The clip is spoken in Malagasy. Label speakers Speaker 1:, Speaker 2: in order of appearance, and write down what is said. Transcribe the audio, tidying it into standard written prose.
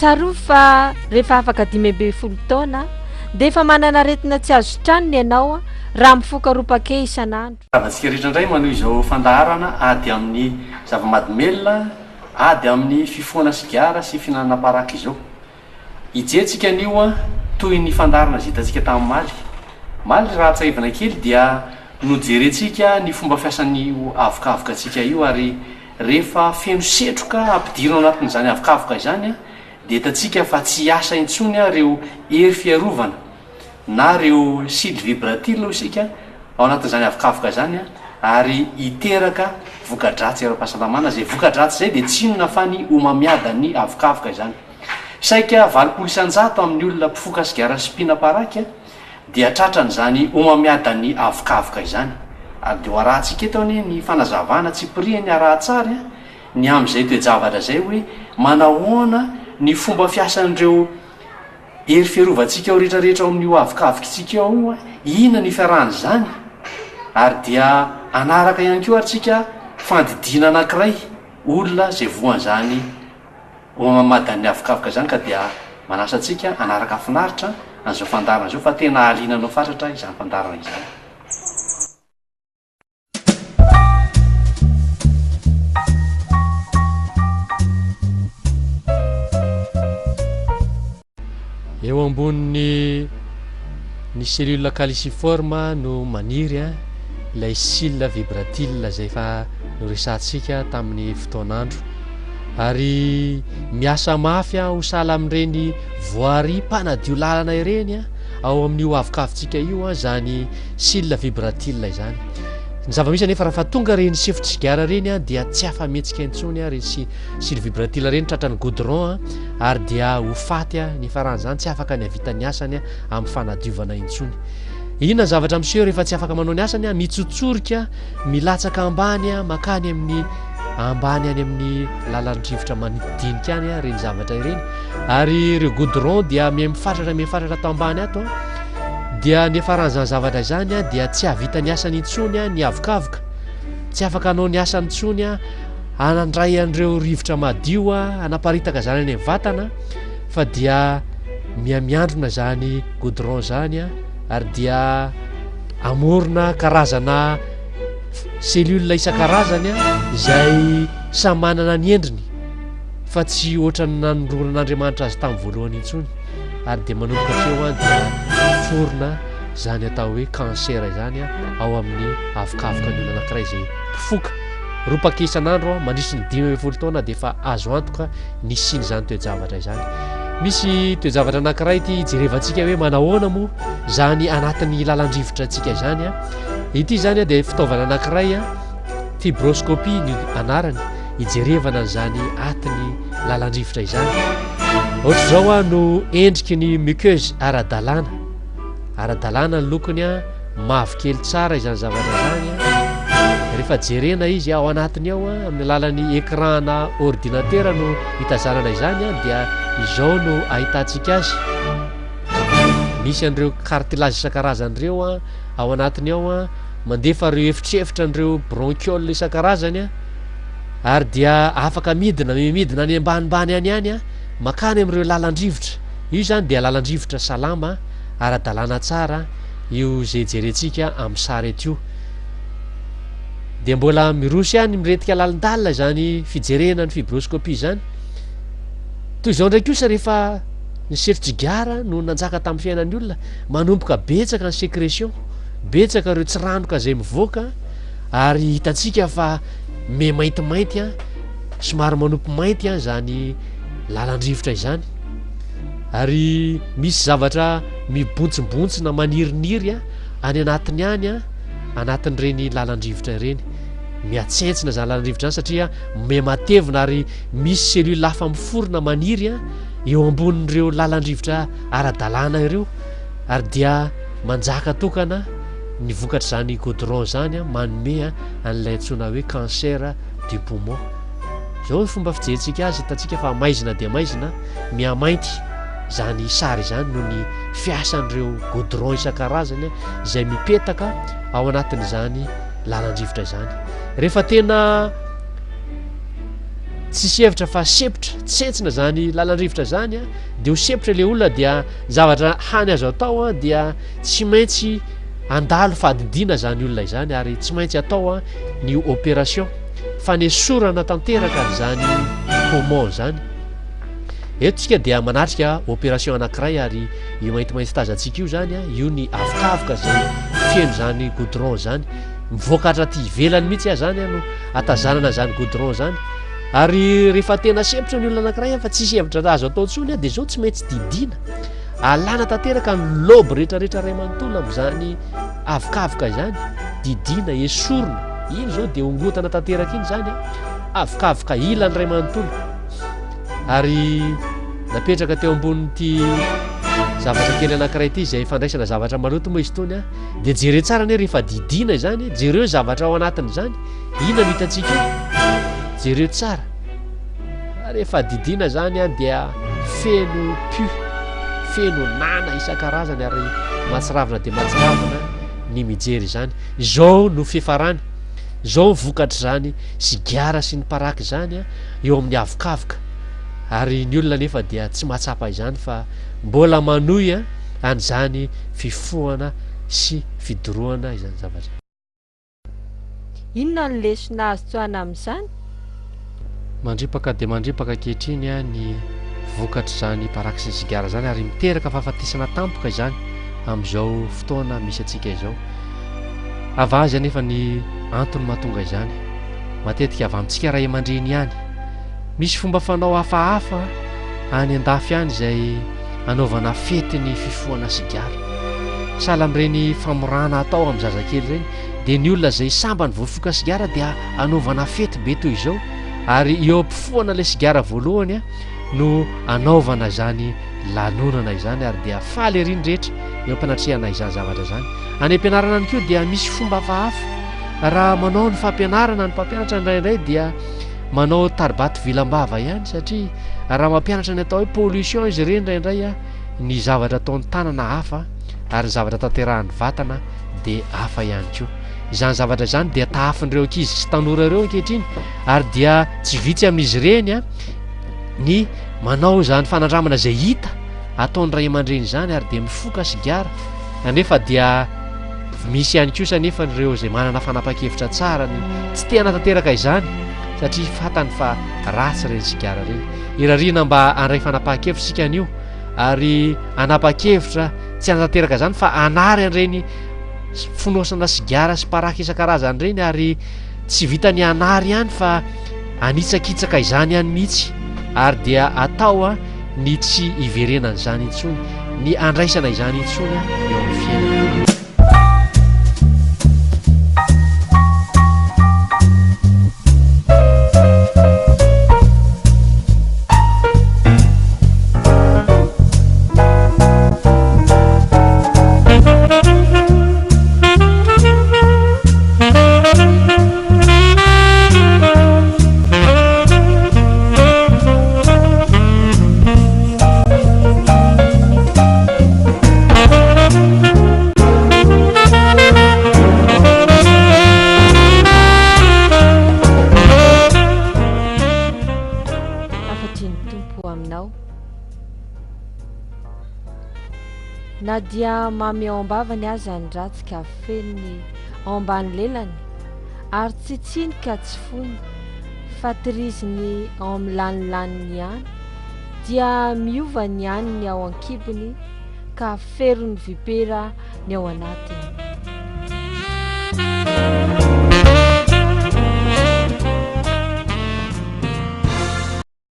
Speaker 1: Tsarovy fa rehefa afaka 15 taona dia efa manana aretina tsy azo sitranina ianao raha mifoka roa paquet isan'andro.
Speaker 2: Havantsika rehetra indray manohy izao fandaharana ady amin'ny zava-mahadomelina, ady amin'ny fifohana sigara sy fihinanana paraky izao. Hijery-tsika anio toy ny fandaharana izay hitantsika tamin'ny maly. Maly raha tsiahivina kely dia nojerentsika ny fomba fiasan'io avokavoka-tsika io ary rehefa feno setroka ampidirina ao anatin'izany avokavoka izany dia hitantsika fa tsy hiasa intsony ireo hery fiarovana na ireo cils vibratiles hoy isika ao anatin'izany avokavoka izany ary hiteraka voka-dratsy ara-pahasalamana. Izay voka-dratsy izay dia tsy inona fa ny homamiadan'ny avokavoka izany. Saika 80% amin'ny olona mpifoka sigara sy mpihina paraky dia tratran'izany homamiadan'ny avokavoka izany. Ary dia ho arahantsika eto anie ny fanazavana tsipiriany arahan-tsary ny amin'izay toe-javatra izay hoe manahoana ny fomba fiasan'ireo hery fiarovantsika ao rehetrarehetra ao amin'io avokavokitsika ao, inona ny fiarahan'izany? Ary dia hanaraka ihany koa ary tsika fandidiana anankiray olona izay voan'izany homamadan'ny avokavoka izany ka dia manasa antsika hanaraka finaritra an'izao fandaharana izao fa tena hahaliana anao fatratra izany fandaharana izany.
Speaker 3: Eo ambonin'ny ny cellule caliciforme no maniry ilay cils vibratile izay efa noresahantsika tamin'ny fotoan'andro. Ary miasa mafy ho sahala amin'ireny voirie mpanadio lalana ireny ao amin'io avokavontsika io izany cils vibratile izany. Ny zava-misy anefa raha fa tonga ireny sefo-tsigara ireny dia tsy afa-mihetsika intsony ireny cils vibratile ireny tratran'ny goudron ary dia ho faty ny faran'izany tsy afaka ny havita ny asany amin'ny fanadiovana intsony. Inona ny zavatra miseho rehefa tsy afaka manao ny asany? Mitsotsorika, milatsaka ambany makany amin'ny ambany any amin'ny lalan-drivotra manidinika any ireny zavatra ireny. Ary ireo goudron dia mihamifatratra mihamifatratra ato ambany ato dia ny faran'izany zavatra izany dia tsy havita ny asany intsony ny avokavoka. Tsy afaka hanao ny asany intsony Handray an'ireo rivotra madio hanaparitaka izany any amin'ny vatana fa dia mihamiandrona izany goudron izany ary dia hamorona karazana cellule isan-karazany izay samy manana ny endriny fa tsy ohatran'ny nanondronan'Andriamanitra azy tamin'ny voalohany intsony ary dia manomboka hatreo dia miforona izany atao hoe cancer izany ao amin'ny avokavoka ny olona anankiray izay mpifoka Ropaka isan'andro mandritry ny 15 taona dia efa azo antoka ny hisian'izany toe-javatra izany. Misy toe-javatra anankiray ity hijerevantsika hoe manahoana moa izany anatin'ny lalan-drivotra antsika izany. Ity izany dia fitaovana anankiray, fibroscopie ny anarany, hijerevana an'izany atin'ny lalan-drivotra izany. Ohatr'izao no endriky ny muqueuse ara-dalàna. Ara-dalàna ny lokony, mavokely tsara izany zavatra izany. Rehefa jerena izy ao anatiny ao, amin'ny alalan'ny écran na ordinateur no hitazanana izany, dia izao no ahitantsika azy. Misy an'ireo cartilage isan-karazany ireo ao anatiny ao, mandefa ireo efitrefitra an'ireo bronchiole isan-karazany, ary dia afaka midina, midina any ambanimbany any ihany, makany amin'ireo lalan-drivotra. Io izany dia lalan-drivotra salama, ara-dalàna tsara io izay jerentsika amin'ny sary eto io. Dia mbola miroso ihany mirentika lalindalina izany fijerena ny fibroscopie izany. Toy izao indray kosa rehefa ny sefo-tsigara no nanjaka tamin'ny fiainan'ny olona, manomboka betsaka ny sécrétion, betsaka ireo tsiranoka izay mivoaka ary hitantsika fa miha maintimainty, somary manopy mainty izany lalan-drivotra izany. Ary misy zavatra mibontsimbontsi na maniriniry any anatiny any, anatin'ireny lalan-drivotra ireny. Mihatsentsina izany lalan-drivotra izany satria miha-matevina ary misy cellule hafa miforona maniry eo ambonin'ireo lalan-drivotra ara-dalàna ireo ary dia manjaka tokana ny vokatr'izany goudron izany manome an'ilay antsoina hoe cancer du poumon. Izao ny fomba fijerintsika azy, hitantsika fa maizina dia maizina, mihamainty izany sary izany noho ny fiasan'ireo goudron isan-karazany izay mipetaka ao anatin'izany lalan-drivotra izany. Rehefa tena Tsisy hevitra fa sempotra, tsentsina zany lalan-drivotra zany a, de ho sempotra le olona dia zavatra hany azo atao a dia tsy maintsy handalo fahadidiana zany olona izany ary tsy maintsy atao a ny opération fanesorana tanteraka an'izany poumon zany. Eto tsika dia manatrika opération anankiray ary io maintimainty tazantsika io zany a, io ny avokavoka zay feno zany goudron zany, mivoaka hatraty ivelany mihitsy aza zany a no atazanana zany goudron zany. Ary rehefa tena sempotra ny olona anankiray fa tsisy hevitra azo atao intsony dia zao tsy maintsy didiana. Alana tanteraka ny lobe rehetrarehetra ray manontolo amin'izany avokavoka izany, didiana, esorina. Iny zao dia ongotana tanteraka iny zany, avokavoka ilany ray manontolo. Ary napetraka teo ambonin'ity zavatra kely anankiray ity izay fandraisana zavatra maloto moa izy itony dia jereo tsara anie rehefa didiana izany, jereo zavatra ao anatin'izany. Inona no hitantsika eo? Jereo tsara. Rehefa didiana zany an dia feno pu, feno nana isan-karazany ary mahatsiravina dia mahatsiravina ny mijery izany. Izao no fiafarany, izao ny vokatr'izany sigara sy ny paraky izany an eo amin'ny avokavoka. Ary ny olona anefa dia tsy mahatsapa izany fa mbola manohy an'izany fifohana sy fidorohana izany zavatra.
Speaker 1: Inona no lesona azo tsoahina amin'izany?
Speaker 3: Mandripaka dia mandripaka ankehitriny ny vokatr'izany paraky sy ny sigara izany ary miteraka fahafatesana tampoka izany amin'izao fotoana misy antsika izao. Avy azy anefa ny antony mahatonga izany. Matetika avy amintsika ray aman-dreny ihany. Misy fomba fanao hafahafa any an-dafy any izay anaovana fety ny fifohana sigara. Sahala amin'ireny famorana atao amin'ny zazakely ireny dia ny olona izay sambany voafoka sigara dia anaovana fety be toy izao ary eo am-pifohana ilay sigara voalohany no anaovana izany lanonana izany ary dia faly ery ny rehetra eo am-panatrehana izany zavatra izany. Any am-pianarana any koa dia misy fomba hafahafa. Raha manao ny fampianarana ny mpampianatra indraindray dia manao taribato vilam-bava ihany satria raha mampianatra ny atao hoe pollution izy ireny indraindray ny zavatra ataon'ny tanana hafa ary ny zavatra tanterahan'ny vatana dia hafa ihany koa. Izany zavatra izany dia tahafin'ireo ankizy sy tanora ireo ankehitriny ary dia tsy vitsy amin'izy ireny ny manao izany fanandramana izay hita ataon'ny ray aman-dreny izany ary dia mifoka sigara nefa dia misy ihany kosa nefa ireo izay manana fanapahan-kevitra tsara ny tsy te hanatanteraka izany satria fantany fa ratsy ireny sigara ireny. Irariana mba handray fanapahan-kevitra isika anio ary hanapa-kevitra tsy hanatanteraka izany fa hanary an'ireny fonosana sigara sy paraky isan-karazany ireny ary tsy vita ny hanary ihany fa hanitsakitsaka izany ihany mihitsy ary dia atao a ny tsy hiverenan'izany intsony, ny handraisana izany intsony eo amin'ny fiainana.
Speaker 1: Hafatry ny Tompo ho aminao. Na dia mamy ao am-bavany aza ny ratsy ka feniny ao ambany lelany, ary tsy tsiny ka tsy foiny, fa tiriziny ao amin'ny lanilaniny ihany, dia miova ny haniny ao an-kibony ka feron'ny vipera ny ao anatiny.